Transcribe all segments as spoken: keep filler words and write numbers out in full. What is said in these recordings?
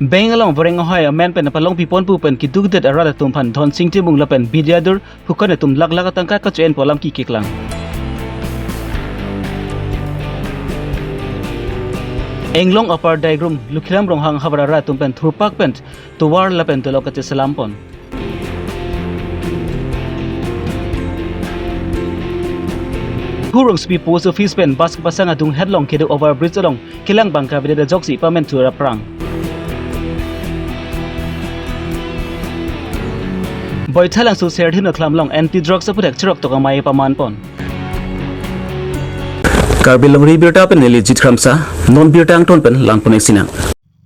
Bank along Voreng ahoi amen pen palongpi pon pu pen keduk det arat atum aphan Dhonsing Timung lapen Bidyadur Phukan atum lakh lakh atangka kacho-en pu alam keklang. Anglong Upper Daigrum, Lukhiram Ronghang havar arat atum pen thurpak pen tovar lapen dolok kacheselam pon. Diphu Rongsopi Post Office pen bus kepasang adung hetlong kedo over bridge along kelang bangka avedet ajoksi pamen thur aphrang. Baithalangso Serdihun Akhlam along anti drugs aputhak cherok tok amei paman pon. Karbi Longri Abirta pen neli Jit Kramsa, non birta angton pen langpon-ik sinang.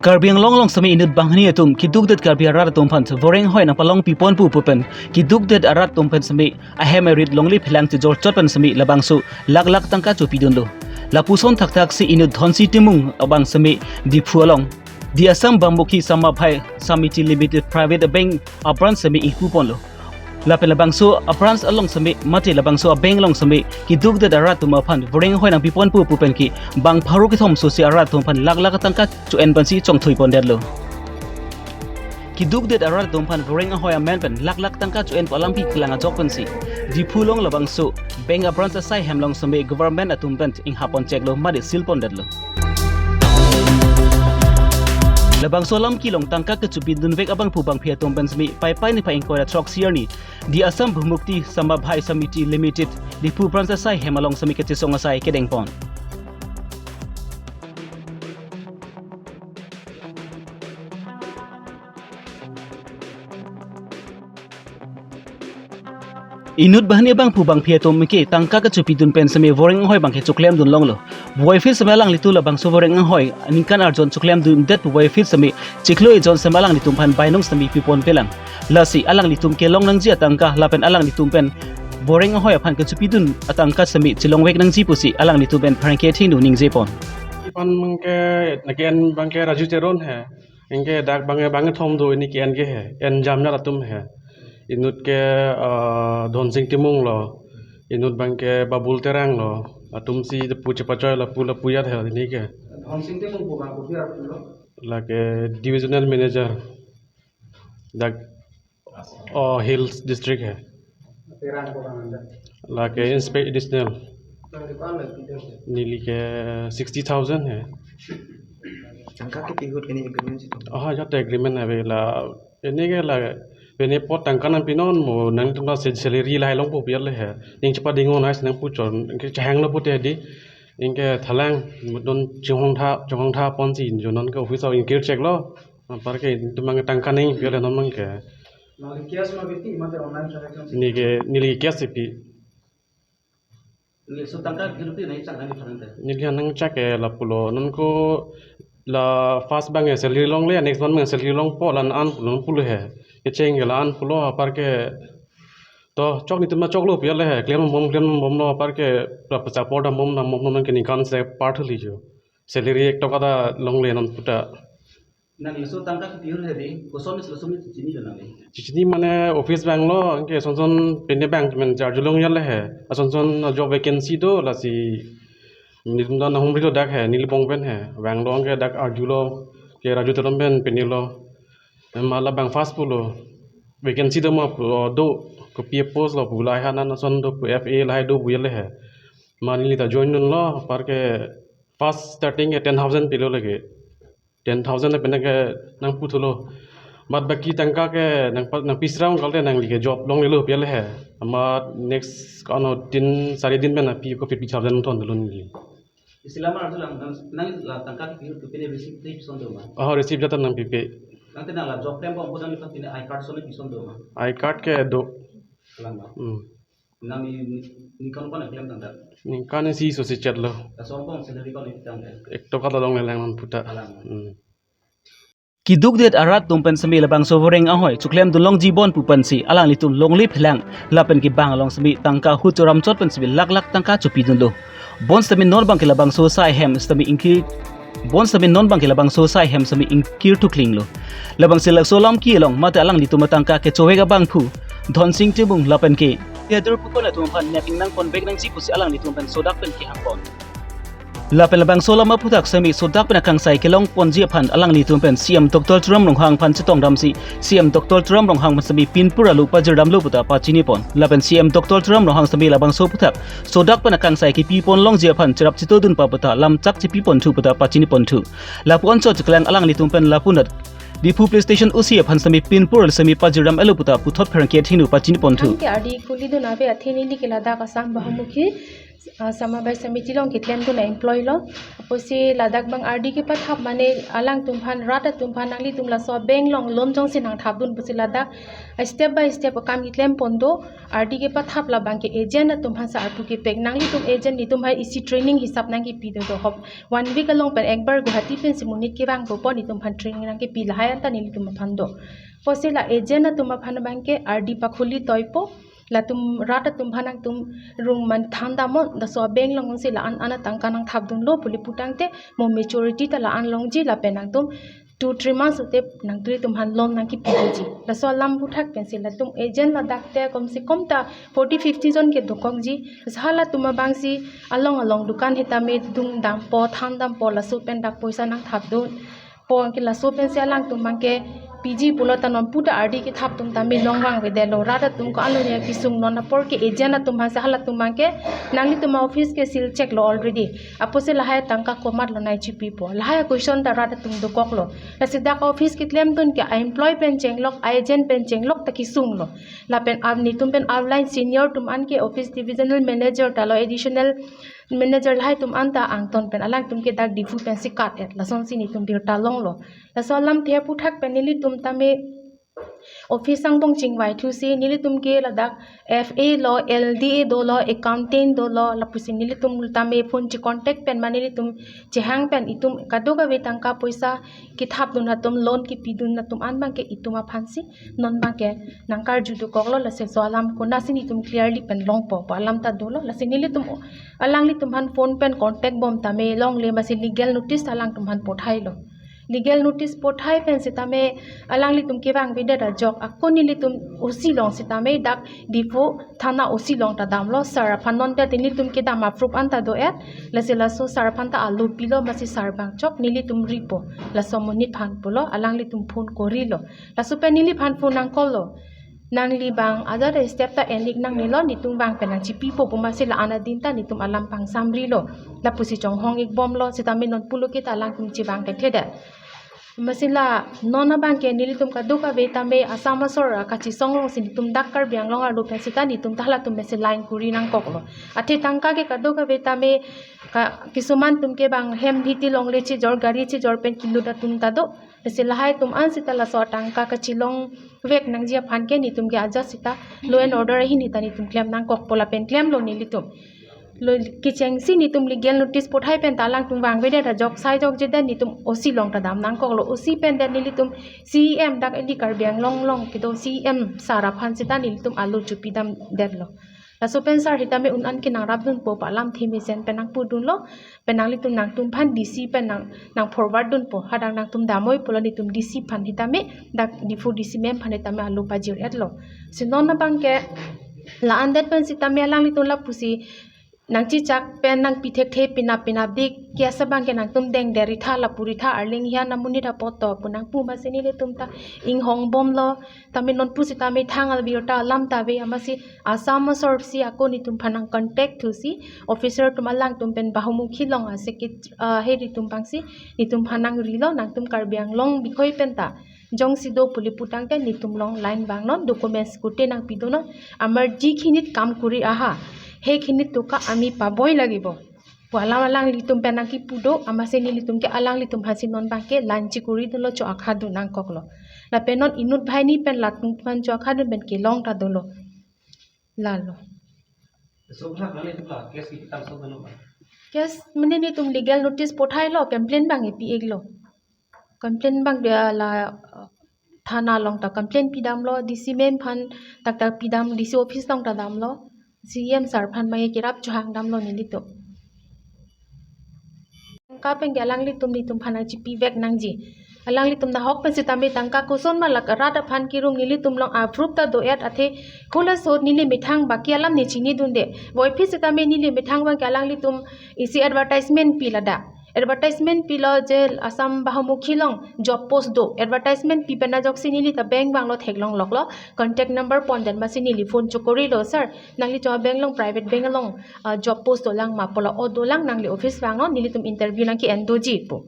Karbi Anglong along semi inut banghini atum keduk det Karbi arat atum aphan Voreng ahoi nangpalongpi pon pu pu pen keduk det arat atum aphan semi ahem arit longle phelang chejor chot pen semi labangso lakh lakh tangka chopidunlo. Lapuson thakthak si inut Dhonsing Timung abang semi Diphu along The Assam Bahmukhi Samabhai Samiti Limited Private Bank abranch semi ingpu ponlo. Lapen labangso abranch along semi mate labangso abank along semi keduk det arat atum aphan Voreng ahoi nangpi pon pu pu pen ke bang pharo kethom so si arat atum aphan lakh lakh tangka cho-en pensi chongthui pondetlo. Keduk det arat atum aphan Voreng ahoi amen pen lakh lakh tangka cho-en pu alam keklang ajok pensi Diphu along labangso bank abranch asai hem along semi government atum pen inghap pon cheklo mate seal pondetlo. Labangso alam kelong tangka kechopidun vek abangphu bangphi atum pen semi Paipai niphai ingkoi ra throk si arni The Assam Bahmukhi Samabhai Samiti Limited Diphu branch asai hem along semi kachesong asai kedeng pon. Inut banghini abangphu bangphi atum ke tangka kechopidun pen semi Voreng ahoi abangke choklemdun longlo. Puvoiphit semi alanglitum labangso Voreng ahoi ningkan arjon choklemdundet puvoiphit semi chiklo ejon semi alanglitum aphan bainong semi pi ponpelang. Lasi alanglitum kelong nangji atangka lapen alanglitum pen Voreng ahoi aphan kechopidun atangka semi chelongvek nangji pusi alanglitum pen pherangke thengno ningje pon. Ipan abangke, nake-en abangke Raju Teron he. Anke dak bang, bang kethom do, ini ke-en ke he, en jamnyar atum he. Inut ke, ah, Dhonsing Timung lo, inut abangke Babul Terang lo, atum si pu chepachoi lapu lapu ajat he ini ke. Dhonsing Timung pu abang kopi arat lo? Lake divisional manager. Dak, oh, Hills District he. Terang ko abang anda. Lake inspect additional. Tangka ko-an lagi dia? Neli ke sixty thousand he. Tangka kepi ahut ke ne agreement si? Oh, ya te agreement ave la. Ini ke la, pine apot tangka nangpinon mo, nangtum ta se-, salary lahai longpo pu ajat le he. Ning chepading-o nais nangpuchon, ke chehanglo pute di. Anke thalang, non chinghongtha, chinghongtha ponsi, jo non ke office of income cheklo. Apar ke, itum abang tangka nangpi le non abangke. Neli cash ma kepi, mate online transaction si? Neli ke, neli cash kepi. Neli laso tangka kepi nangchak nangji aphan te? Neli nangchak ke lapulo. Non ko la first abangke salary longle, next month abang salary longpo la an pulo, pulo he. Kecheng ke la an pulo, apar ke to chok netum ta choklo pu ajat le he. Klem bom, klem bomlo, apar ke pra support dam bom, dam bom non ke ningkan se par thuli jo. Salary ek toka ta longle non puta. Nangli laso tangka kepi ahut he di, koson si laso me chechinilo nangli? Chechini mane office abang lo, anke son son pine abang men charju long ajat le he. Ason son job vacancy do lasi netum ta nanghumrilo dak he, neli abang pen he. Abang lo anke dak arjulo, ke Raju Teron pen pinelo. Mala abang first pulo. Vacancy do ma pu, oh, do, kopi apost lo pu lahai han ason do pu F A lahai do pu ajat le he. Ma neli ta join dunlo, apar ke first starting ke ten thousand pilo lake. Ten thousand lapen ke nangputhulo. But baki tangka ke nangpa-, nangpi srang kalte nangli ke job longlelo pu ajat le he. Amat next kano tin sari din pen api ko fifty thousand thondunlo neli. Isi lam arjulang, nang, nangli la tangka kepi ahut ke pine receipt te pison do ma? Oh, receipt ajat ta nangpipe. Nangte nang la job klem bom apot nangli aphan pine I card ason pison do ma? I card ke do. Kalang ma? Hmm. Nangli ni, ningkan ko-an klem tangka? Ningkan isi so si chetlo. Laso angbong salary ko-an tangka? Ek toka ta longle lang non puta. Kalang ma? Hmm. Keduk det arat atum pen semi labangso Voreng ahoi choklemdun longji bon pu pensi alanglitum longle phelang lapen ke bang along semi tangka ahut choram chot pen semi lakh lakh tangka chopidunlo. Bon semi non abangke labangso asai hem semi ingkir, bon semi non abangke labangso asai hem semi ingkir thuklinglo. Labangsi laso alam kelong mate alanglitum atangka kechovek abangphu Dhonsing Timung lapen ke Theodore Phukan atum aphan nyaking nangponvek nangji pusi alanglitum pen sodak pen kehang pon. Lapen labangso alam aphuthak semi sodak pen akangsai kelong ponji aphan alanglitum pen C M Doctor Tuliram Ronghang aphan chetongdamsi, C M Doctor Tuliram Ronghang pen semi pinpur alu pajirdamlo puta pachinipon. Lapen C M Doctor Tuliram Ronghang semi labangso aphuthak sodak pen akangsai kipipon longji aphan cherap chetodun pa puta lamchak chipiponthu puta pachiniponthu. Lapu-an chot cheklang alanglitum pen lapunat Diphu Police Station O C aphan semi pinpur semi pajirdam elo puta puthot pherangke athengno pachiniponthu. Thank you, R D khulidun ave athe neli ke ladak Assam Bahumukhi, ah, Samabaya Samiti along keklemdun a-employee lo. Apotsi ladak abang R D kepathap mane alangtum aphan, rat atum aphan nanglitum laso bank along loan jongsi nangthapdun pusi ladak, ah, step by step akam keklempon do. R D kepathap labang ke agent atum aphan sa arpu kepek, nanglitum agent netum hai isi training hisap nangkepi do do hop. One week along pen ekbar Guwahati pensi monit kevangpo pu netum aphan training nangkepi, lahai anta nelitum aphan do. Apotsi la agent atum aphan abang ke R D pakhuli toipo, latum rat atum aphan nangtum rung man thandamnon, laso bank along si la-an an atangka nangthapdunlo pu le putangte mo maturity ta la-an longji lapen nangtum two three months ute nangtum aphan loan nangkepi doji. Laso alam aphuthak pensi latum agent ladak te komse kom ta forty fifty jon ke dokokji. Sa halatum abang si along along dukan hitame dungdampo, thandampo, laso pen dak poisa nangthapdunpo, anke laso pensi alangtum abang ke piji pulo ta non puta R D kethap atum tame longvang avedetlo. Rat atum ko-an lo ne kesung, non apor ke agent atum aphan si halatum abang ke nanglitum office ke seal check lo already. Apotsi lahai tangka komat lo nangchipipo, lahai question ta rat atum dokoklo. Lasi dak office keklemdun ke a-employee pen chenglok, a-agent pen chenglok ta kesunglo. Lapen ab netum pen upline senior atum an ke office divisional manager ta lo, additional manager lahai atum anta angton pen alangtum ke dak Diphu pensi kat-et, lasonsi netum birta longlo. Laso alamthe aphuthak pen nelitum tame office angbong chingvaithusi nelitum ke ladak F A lo, L D A dolo, accountant dolo, lapusi nelitum tame phone che-contact pen mane nelitum chehang pen itum kadokave tangka poisa kethapdun atum, loan kepidun atum an abang ke itum aphan si non abang ke nangkarju dokoklo. Lasi laso alam konatsi netum clearly pen longpo pu alam ta dolo. Lasi nelitum alanglitum aphan phone pen contact bom tame longle, masi legal notice ta alangtum aphan pothailo. Legal notice pothai pen sitame alanglitum kevang avedet ajok ako nelitum O C along sitame dak Diphu thana O C along ta damlo, sir aphan non ta nelitum kedam a-proof anta do-et, lasi laso sir aphan ta alo pilo, masi sir abang chok nelitum ripo, laso monit aphan pulo, alanglitum phone korilo. Laso pen neliphan phone nang-call lo. Nangli abang ajat step ta en-ik nangnelo, netum vang pen nangchipipo pu, masi la-an adin ta netum alam pangsamrilo. Lapusi chonghong-ik bomlo, sitame non pulo kita alangtum chevang thekthe det. Masi la non abang ke nelitum kadokave tame Assam asor kachisong alongsi netum dak Karbi Anglong arlo pen sita netum ta halatum pensi line kori nangkoklo. Athe tangka ke kadokave tame ka, kisuman atum ke abang hem hiti longle chejor, gari chejor pen kelut atum ta do. Lasi lahai atum an sita laso atangka kachelongvek nangji aphan ke netum ke ajat sita law and order ahin hita netum klem nangkokpo, lapen klemlo nelitum. Lo kechengsi netum legal notice pothai pen ta alangtum vang avedet ajok, sai jokjedet netum O C along ta dam nangkoklo. O C pen det nelitum C E M dak ili Karbi Anglong along kedo C E M sir aphan sita nelitum alo chepidamdetlo. Laso pen sir hitame un an ke nangrapdunpo pu alamthe mesen pen nangpudunlo. Pen nanglitum nangtum aphan D C pen nang, nang forward dunpo. Hadak nangtum damnoi pulo netum D C aphan hitame, dak Diphu D C ma'am aphan hitame alo pajir-etlo. Si non abang ke la-an det pen sitame alanglitum lapusi nangchechak pen nangpi thekthe, pinap pinapdik, ke-asa abang ke nangtum dengdet ritha, lapu ritha, arleng hian amonit apot to pu nangpu, masi nelitum ta inghong bomlo. Tame non pusitame thang abirta alam ta ave, amatsi Assam asor si ako netum aphan nang-contact thusi, officer atum alangtum pen Bahumukhi along a-secret, ah, heri atum abang si netum aphan nangrilo, nangtum Karbi Anglong bikhoi pen ta jongsi do pu le putangte netum along line vangnon, documents kute nangpidunnon, amarji khinit kam kuri aha, he khinit toka ami paboi lagibo pu alam alanglitum pen nangkipu do, amatsi nelitum ke alanglitum aphan si non abang ke line chekoridunlo, cho-akha dun nangkoklo. Lapen non inut banghini pen latum aphan cho-akha dun pen kelong ta dolo. Lalo. So, na kali tu lah, case kita so dulu. Case mane netum legal notice pothailo, complaint abang epi-iklo. Complaint abang dia la, uh, thana along ta complaint pidamlo, D C ma'am aphan tak tak pidam, D C office along ta damlo, C E M sir aphan abang kerap chohangdamlo nelitum. Tangka pen ke alanglitum netum aphan nangchipivek nangji. Alanglitum nahok pen sitame tangka koson ma lake rat aphan kirung nelitum along approve ta do-et athe hula sot neli methang baki alam ne chinidunde. Voiphit sitame neli methang abangke alanglitum isi advertisement pi ladak. Advertisement pilo je Assam Bahumukhi along job post do. Advertisement pi pen ajoksi neli ta bank abang lo theklong loklo. Contact number pon den masi neli phone chokorilo, "Sir, nangli chong bank along, private bank along, ah, job post dolang ma?" Pulo, "O dolang, nangli office vangnon, nelitum interview nangke-en doji," pu.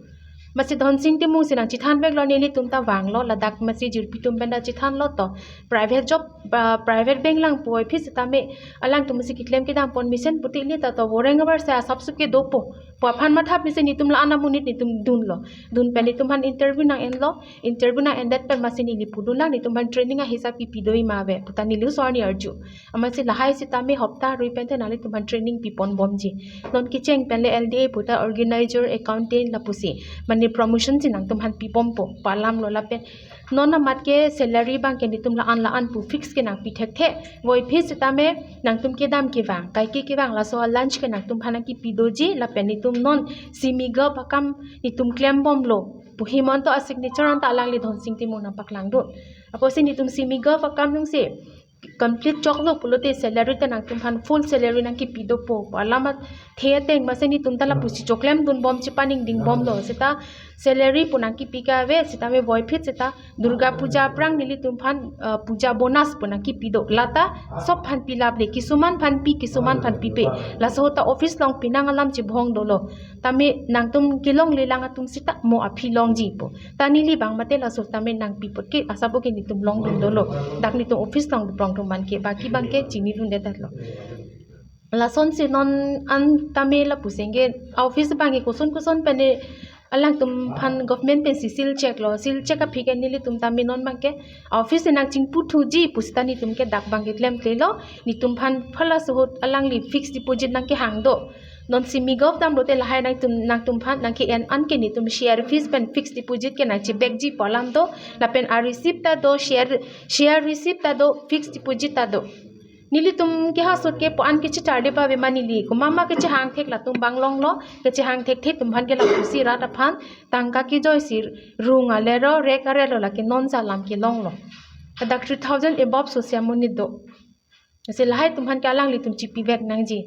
Masi Dhonsing Timung si nangchethanveklo, nelitum ta vanglo, ladak masi jirpi atum pen ta chethanlo to. Private job, ah, private bank lang pu, voiphit sitame alangtum masi keklem kedam pon mesen puti li ta to, voreng abar se asap sup ke dopo pu aphan mathap mesen netum la-an amonit netum dunlo. Dun pen netum aphan interview nang-enlo, interview nang-endet pen masi neli pudunlang, netum aphan training ahisap pipi do-i ma ave pu ta neli osomar arni arju. Amatsi lahai sitame hopta rui pen te nanglitum aphan training piponbomji. Non kecheng pen le L D A pu ta organizer, accountant lapusi. Mane promotion si nangtum aphan pibompo pu alamlo lapen. Non amat ke salary abangke netum la-an la-an pu fix ke nangpi thekthe. Voiphit sitame nangtum kedam kevang, kaike kevang, laso lunch ke nangtum aphan nangkepi doji lapen netum non semi govt akam netum klembomlo pu Himanta a-signature anta alangli Dhonsing Timung nangpaklangdun. Apotsi netum semi govt akam nungsi complete choklo pulote salary ta nangtum aphan full salary nangkepi dopo pu alam athe ateng masi netum ta lapusi choklemdunbom, chepaningdingbomlo. Seta salary pu nangkepi ke ave, sitame voiphit seta Durga Puja aphrang nelitum aphan, eh, puja bonus pu nangkepi do. Lata sob aphan pilap le, kisuman aphan pi, kisuman aphan pipe. Laso ta office along pinang alam chibhong dolo. Tame nangtum kelonglelang atum seta mo aphi longji pu. Ta neli abang mate laso tame nangpipot ke asap ke netum longdun dolo. Dak netum office along prong atum abangke, baki abangke chinidunde tatlo. Lasonsi non an tame lapusi ke office abangke koson koson pen alangtum aphan government pensi seal check lo, seal check aphi ke nelitum tame non abangke office nangchingputhuji pu seta netum ke dak abangke klemklelo, netum aphan phala suhut alangli fixed deposit nangkehang do. Non semi govt damlote lahai nangtum, nangtum aphan nangke-en an ke netum share fees pen fixed deposit ke nangchebekji pu alam do, lapen a-receipt ta do, share, share receipt ta do, fixed deposit ta do. Nelitum kehasot ke pu an kechetharde pa ave ma neli. Komat ma kechehang thek latum abang longlo, kechehang thekthe atum aphan ke lapusi rat aphan tangka kejoisi rung alero, rek arelo lake non sa alam kelonglo. Ladak three thousand above sosi amonit do. Lasi lahai atum aphan ke alanglitum chipivek nangji.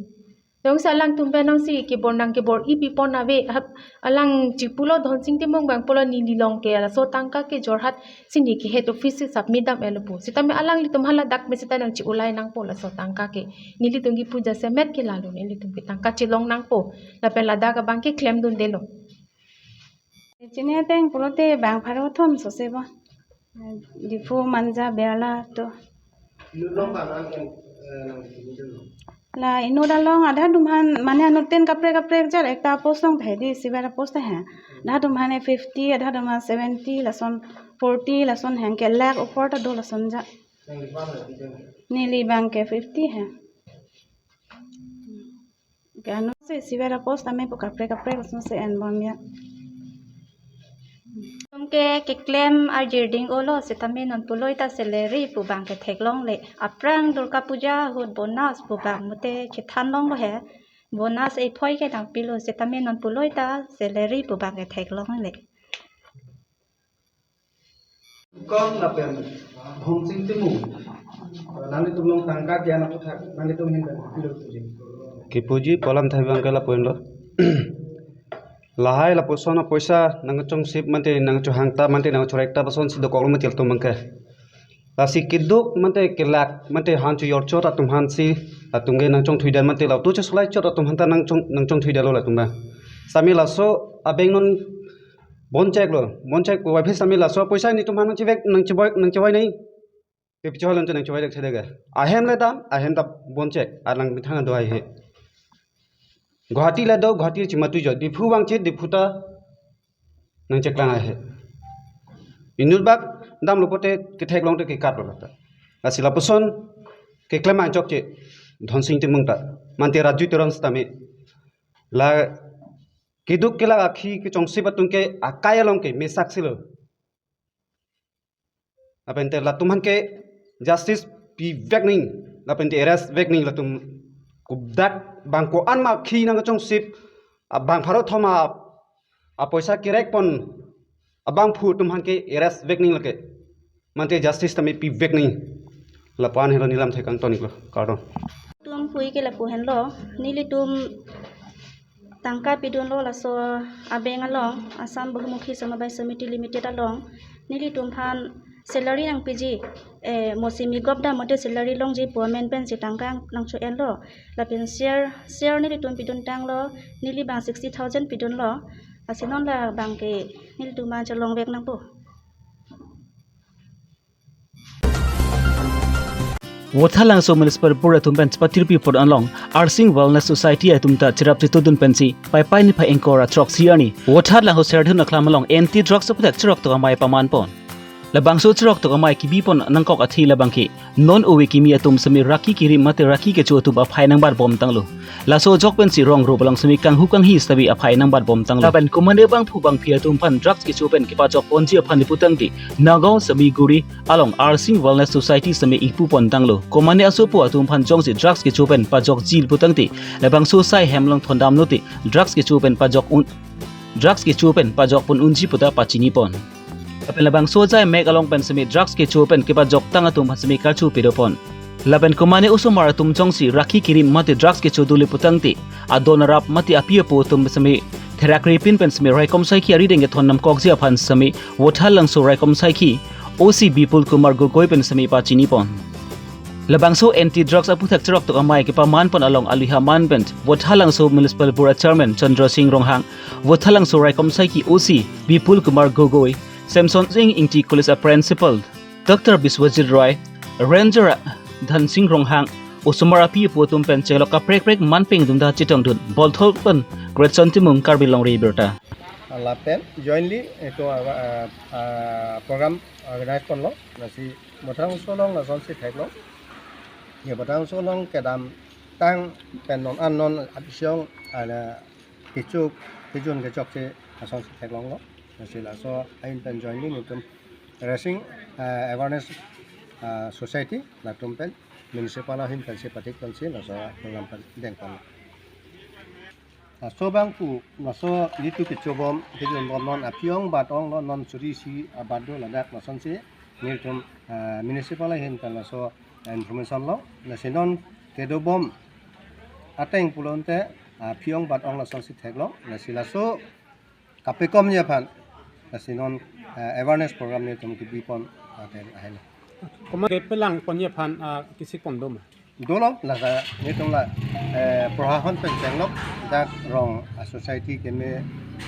Jongsi alangtum pen nangsi kebor nang kebor-i pipon ave, hap, alang chipulo Dhonsing Timung abang pulo neli along ke laso tangka ke Jorhat si neli ke head office si submit dam-etlo pu. Sitame alanglitum hala dak me seta nangche-ulai nangpo laso tangka ke. Nelitum ke puja semet ke lalo, nelitum ke tangka chelong nangpo. Lapen ladak abangke klemdundelo. Chini ateng pulote bang pharo thom sose bo. Diphu, Manja, Berla to. Inut along bang an, eh, nang inut along. La inut along adha atum aphan mane anut ten kaprek kaprek jat ekta post along thai di, sibar post hai. Adha atum aphan fifty, adha atum aphan seventy, lason forty, lason hang ke lakh opor ta do lason ja. Nangli abang hai pidang. Neli abangke fifty hai. Ke anutsi sibar post tame pu kaprek kaprek lason si enbom ya. Netum ke keklem arjir ding-olo sitame non pulo ta salary pu abangke theklongle. Aphrang Durga Puja ahut bonus pu abang mate chethanlonglo he. Bonus ephoi ke nangpilo sitame non pulo ta salary pu abangke theklongle. Kong lapen Dhonsing Timung. Nanglitum along tangka ke-en aputhak nanglitum ahin pen pilo puji. Kepuji pu alam thai abangke lapu-enlo. Lahai lapuson apoisa nangchongsip mate nangchohangta mate nangchorekta ason si dokoklo mate latum abangke. Lasi keduk mate kelak mate han chojor chot atum aphansi latum ke nangchongthuidet mate latum chesulaijot atum aphanta nangchong, nangchongthuidetlo latum abang. Sami laso abeng non bon cheklo, bon chek pu voiphit sami laso apoisa netum aphan nangchevek, nangchevoi, nangchevoi nai. Kepichoi lon nangchevoi dek chedek. Ahem le dam, ahem ta bon chek, alang methang do hai he. Guwahati le do, Guwahati chimatu jo, Diphu vangchit, Diphu ta nangcheklang hai he. Inut bak damlo pote ketheklong te kekatlo lata. Lasi lapuson keklem anchokche, Dhonsing Timung ta, mate Raju Teron sitame. La keduk kelak akhi kechongsip atum ke akai along ke mesaksilo. Lapen te latum aphan ke justice pivek nangji, lapen te arrest vek nangji latum, kodak bang ko-an ma akhi nangchongsip, a bang pharo thom a, apoisa kerek pon abangphu atum aphan ke arrest vek nangji lake, mate justice tame pi vek nangji. Lapu-an henlo, nelam thekang tonik lo, kardom. Tum pui ke lapu henlo, nelitum tangka pidunlo laso abeng along, Assam Bahumukhi Samobai Samiti Limited along, nelitum aphan salary nangpiji, eh, mo simi gop dam mate salary longji pu amen pensi tangka nangcho-enlo. Lapen share, share nelitum piduntanglo, neli abang sixty thousand pidunlo. Lasi non labang ke nelitum abang cholong vek nangpo. Vothatlangso Municipal Board atum pen chepatirpi pon along Arsing Wellness Society atum ta cherap chetudun pensi Paipai niphai ingkoi ra throksi arni Vothatlangso Serdihun Aklam along anti drugs aputhak cheroktok amei paman pon. Labangso cheroktok amei kebi pon nangkok athe labang ke non ove kimi atum semi raki kirim mate raki kecho atum aphai nangbat bom tanglo. Laso ajok pensi rong ro along semi kanghu kanghi setabi aphai nangbat bom tanglo. Lapen komane abangphu abangphi atum aphan drugs kecho pen kepajok ponji aphan pu tangte Nagaon Samiguri along Arsing Wellness Society semi ingpu pon tanglo. Komane asopo atum aphan jongsi drugs kecho pen pajokji pu tangte labangso asai hem along thondam lote drugs kecho pen pajok un drugs kecho pen pajok pon unji puta pachini pon. Lapen labangso ajai mek along pen semi drugs kecho pen kepajok tang atum aphan semi karchu pedo pon. Lapen komane osomar atum jongsi raki kirim mate drugs kecho dole pu tangte adon arap mate api apo atum semi therak ripin pen semi raikom saikhi arideng kethon namkokji aphan semi Vothatlangso raikom saikhi O C Bipul Kumar Gogoi pen semi pachini pon. Labangso anti drugs aputhak cheroktok amei kepaman pon along aluha man pen Vothatlangso Municipal Board Chairman Chandra Singh Ronghang, Vothatlangso raikom saikhi O C Bipul Kumar Gogoi, Samson Singh Ingti College a Principal Doctor Biswajit Roy, Ranger Dhan Singh Ronghang, osomar api apo atum pen chelok kaprek prek man peng dum ta chetongdun. Bolthol pen Gretson Timung, Karbi Longri Abirta. Lapen jointly itu, ah, ah, program organize ponlo, lasi Vothatlangso along lasonsi theklong. Ya, Vothatlangso along kedamtang pen non an non abisong ala kecho kejun kechokche lasonsi theklonglo. Lasi laso ahin pen jointly nelitum Arsing, ah, Awareness, ah, Society latum pen municipal ahin pensi patik pensi laso program pen dengpon. Laso abangphu, laso nelitum kecho bom, kejun bom non aphi-ong bat-ong lo, non suri isi abat do ladak lasonsi nelitum, ah, municipal ahin pen laso information lo. Lasi non kedo bom ateng pulote aphi-ong bat-ong lasonsi theklong. Lasi laso kapekomji aphan, lasi non, eh, awareness program nelitum kebi pon ateng ahelo. Komane kepelang ponji aphan, ah, kesik pon do ma? Dolo, lasi nelitum la, eh, prohahon pen chenglok, dak rong, ah, society keme,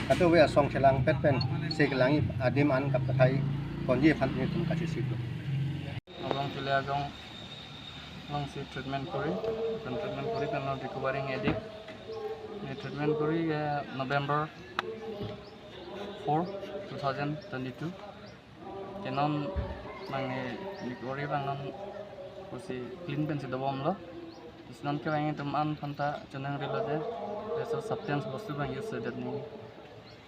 kato ave asong chelangpet pen, sekelang adim an kapathai ponji aphan nelitum kachesik do. Abang chule ajong alongsi treatment kori, pen treatment kori pen non recovering addict. Ne treatment kori ke November four, two thousand twenty-two. Ke non nang ne recovery abang non pusi clean pensi dobomlo. Lasi non kevang itum an aphanta chonang rilo je, laso substance bostu abang use det nangji.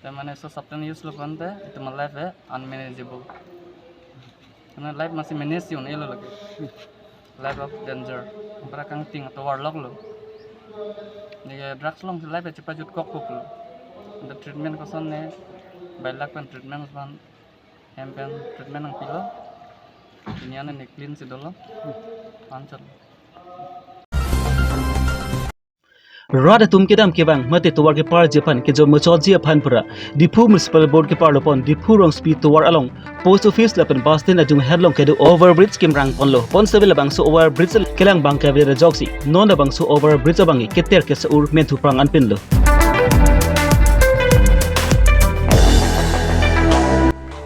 Te mane laso substance use lo pon te itum life ke unmanageable. Karena life masi manage un-elo lake. Life of danger. Para kangting atovar lok lo. Neke drugs alongsi life chepajutkok kok lo. Anta treatment koson ne bailak pen treatment koson hem pen treatment nangpilo. Pini an ne clean si dolo. Anchot. Rat atum kedam kevang mate tovar keparji aphan kejom muchotji aphan pura Diphu Municipal Board keparlo pon Diphu Rongsopi tovar along post office lapen bus stand ajung herlong kedo overbridge kimrang ponlo. Bonsitame labangso overbridge kelang abang kevir ajoksi non labangso overbridge abang keter kesa-ur menthu prang anpinlo.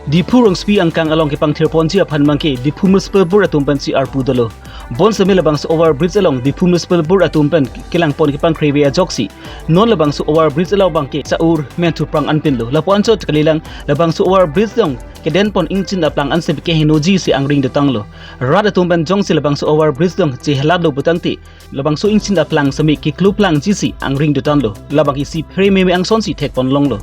Diphu Rongsopi angkang along kepangthir ponji aphan abangke Diphu Municipal Board atum pensi arpu dolo. Bonsitame labangso overbridge along Diphu Municipal Board atum pen kelang pon kepangkrevi ajoksi non labangso overbridge along abangke sa-ur menthu prang anpinlo. Lapu anchot kalilang labangso overbridge along keden pon ingchin aplang an semi kehenoji si angring dotanglo. Rat atum pen jongsi labangso overbridge along chehelatlo pu tangte labangso ingchin aplang semi kekluplangji si angring dotanglo. Labang isi phere meme angsonsi thek pon longlo.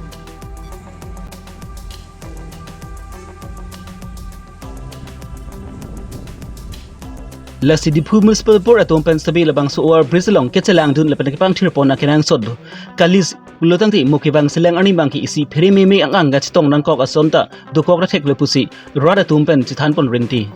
Lasi Diphu Municipal Board atum pen sitame labangso overbridge along kechelangdun lapen kepangthir pon akenangsot lo. Kali Pulotangte mo kevang seleng arni abangke isi phere meme ang-ang kachetong nangkok ason ta dokok ra theklo pusi rat atum pen chethanpon rinti.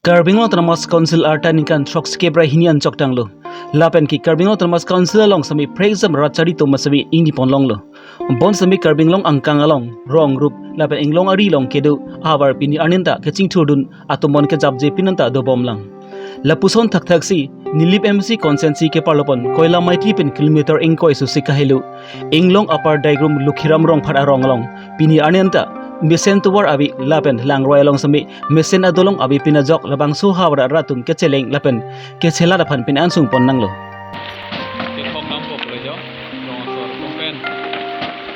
Karbi Anglong Autonomous Council arta ningkan throksikep ra hini an choktanglo. Lapen ke Karbi Anglong Autonomous Council along semi prekjam rat chari atum semi ingniponlonglo. Bonsemi Karbi Anglong angkang along rong rup lapen inglong ari along kedo ahavar pini arni anta kachingthurdun atum bon kejapje pin anta dobomlang. Lapuson thakthaksi Nilip M A C constituency keparlopon Koilamati pen kilometer ingkoi susi kahelo inglong Upper Daigrum Lokhiram Rongphar arong along pini arni anta mesen tovar ave lapen langroi along semi mesen adolong ave pin ajok labangso ahavar arat atum kecheleng lapen kechelat aphan pin ansungpon nanglo. Kethok kam poklo jo, rong asor pen,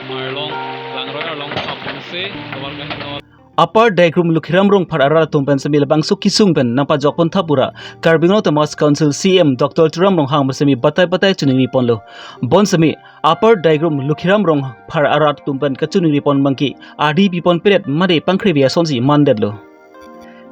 marlong, langroi arlong apungse, tovar kaheno. Upper Daigrum Lokhiram Rongphar arat atum pen semi labangso kesung pen nangpajokpon thap pura Karbi Anglong Autonomous Council C E M Doctor Tuliram Ronghang semi batai batai chiningripon lo. Bonsemi Upper Daigrum Lokhiram Rongphar arat atum pen kachiningripon abangke adi pipon peret mate pangkrevi asonsi mandetlo.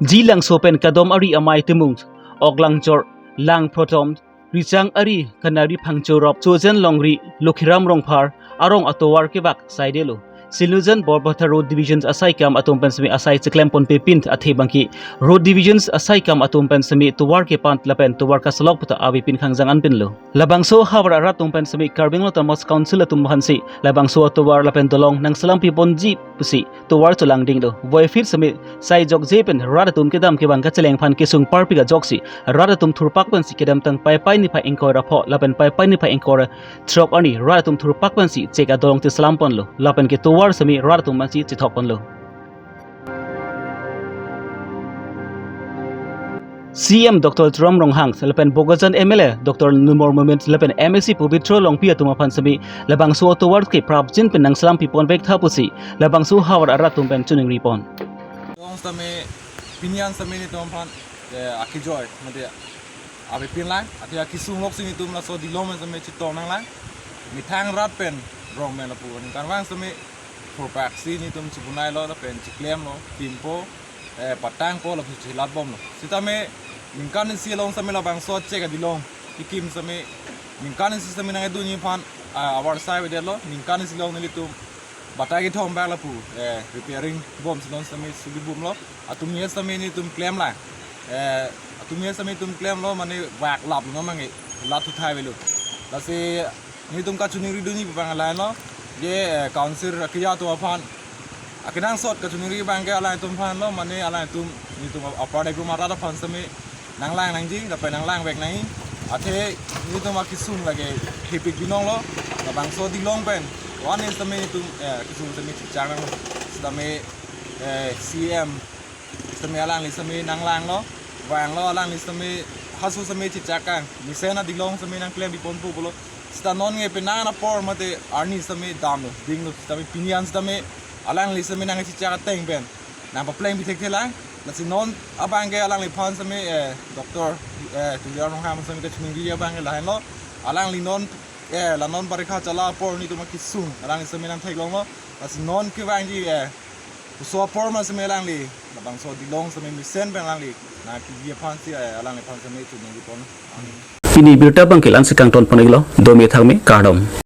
Jilangso pen kadom ari amei Timung, Oklang Chor, Lang Protom, Richang ari Kanari Phangcho rop Chojen Longri Lokhiram Rongphar arong atovar kevak saidelo. Silnujan Borpatha Road Division asaikam atum pen semi asai chiklempon pepin athe abangke Road Division asaikam atum pen semi tovar kepan lapen tovar kasalok puta ave pin khangjang anpinlo. Labangso ahavar arat atum pen semi Karbi Anglong Autonomous Council atum aphansi labangso atovar lapen dolong nangselam piponji pusi tovar cholangdinglo. Voifit semi sai jokje pen rat atum kedam kevang kacheleng aphan kesung parpik ajoksi rat atum thurpak pensi kedamtang Paipai niphai ingkoi ra pho lapen Paipai niphai ingkoi ra throk arni rat atum thurpak pensi chek adolong te selamponlo. Lapen ke tovar semi rat atum pensi chethokponlo. C E M Doctor Tuliram Ronghang lapen Bokajan M L A Doctor Numal Momin lapen M A C Pobitro Rongpi atum aphan semi labangso atovar ke prapjin pen nangselam pipon vek tha pusi labangso ahavar arat atum pen chiningripon. Dong sami, pini an sami nelitum aphan, eh, akejoi, mate, ave pinlang, athe akesung loksi nelitum laso dilong pen sami chetong nanglang, methang rat pen, rong pen lapu, ningkan vang sami, thurpaksi nelitum chibunailo, lapen chiklemlo, kimpo, eh, patangpo, lapu chelatbomlo. Sitame, ningkan isi along sami labangso chek adilong, kekim sami, ningkan isi sami nangkedunji aphan, ah, avar sai avedetlo, ningkan isi along nelitum, batai kethom bak lapu, eh, repairing bomsi non sami sugi bomlo. Atum ye sami nelitum klemlang. Eh, atum ye sami nelitum klemlo mane vak laplo mane lat thuthai avelo. Lasi nelitum kachiningridunji abang lahenlo. Je, eh, council akeja atum aphan. Akenangsot kachiningri abangke alangtum aphanlo mane alangtum nelitum Upper Daigrum arat aphan sami nanglang nangji, lapen nanglang vek nangji. Athe nelitum akesung lake thepik binonglo, labangso dilong pen. One is sami nelitum, eh, kesung sami chechak nang, sami, eh, C E M, sami alangli sami nanglanglo, vanglo alangli sami haso sami chechak kang, mesen adilong sami nangklem piponpo pulo. Sita non nge penang apor mate arni sami damlo, dinglo, sami pini an sami alangli sami nangchechak ateng pen nangpapleng pithekthe lang. Lasi non abangke alangliphan sami, eh, Doctor, eh, Tuliram Ronghang sami kachiningri abangke lahenlo. Alangli non, eh, la non parikha chala apor nelitum akesung alangli sami nangtheklonglo. Lasi non kevangji, eh, puso apor ma sami alangli, labangso dilong sami mesen pen alangli nangkiji aphansi, eh, alangliphan sami chiningripon. Pini abirta abangke la-ansi kangtonpon-iklo, dome thakme, kardom.